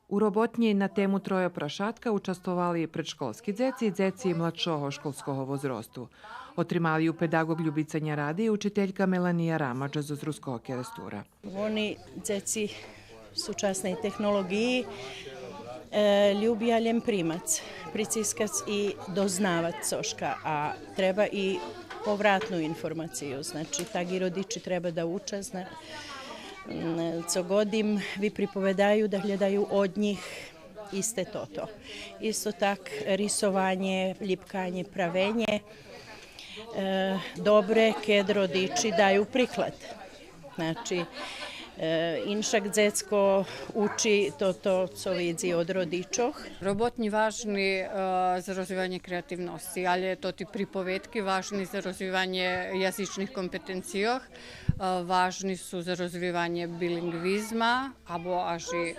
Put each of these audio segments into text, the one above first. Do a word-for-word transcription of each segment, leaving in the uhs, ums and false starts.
У роботнї на тему Троє прашатка участвовали предшколски дзеци и дзеци младшого школского возросту. Отримали ю педаґоґ Любица Няради и учителька Мелания Рамадж зоз Руского Керестура. Вони дзеци сучасней технолоґиї, е, любя лєм примац, прицискац и дознавац цошка, а треба и повратну информацию, значи, так и родичи треба да уча, зна-, м, цо год им виприповедаю, да глєдаю од нїх исте тото. Исто так рисованє, лїпканє, правенє. Е, добре кед родичи даю приклад. Значи, е, иншак дзецко учи тото цо видзи од родичох. Роботнї важни, е, за розвиванє креативносци, алє тоти приповедки важни за розвиванє язичних компетенцийох, е, важни су за розвиванє билинґвизма, або аж и,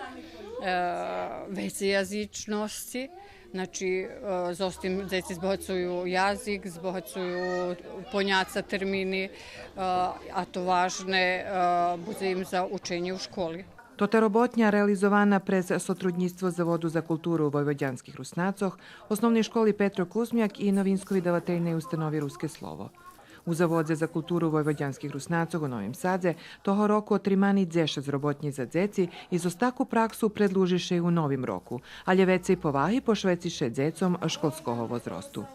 е, вецеязичносци. Значи, е, зоз тим дзеци збогацую язик, збогацую поняца, термини, е, а то важне, е, будзе им за ученє у школи. Тота роботня реализована през сотруднїцтво Заводу за културу войводянских Руснацох, Основней школи Петро Кузмяк и Новинско-видавательней установи Руске слово. У Заводзе за културу войводянских Руснацох у Новим Садзе того року отримани дзешец роботнї за дзеци и зоз таку праксу предлужи ше и у новим року, алє вецей поваги пошвеци ше дзецом школского возросту.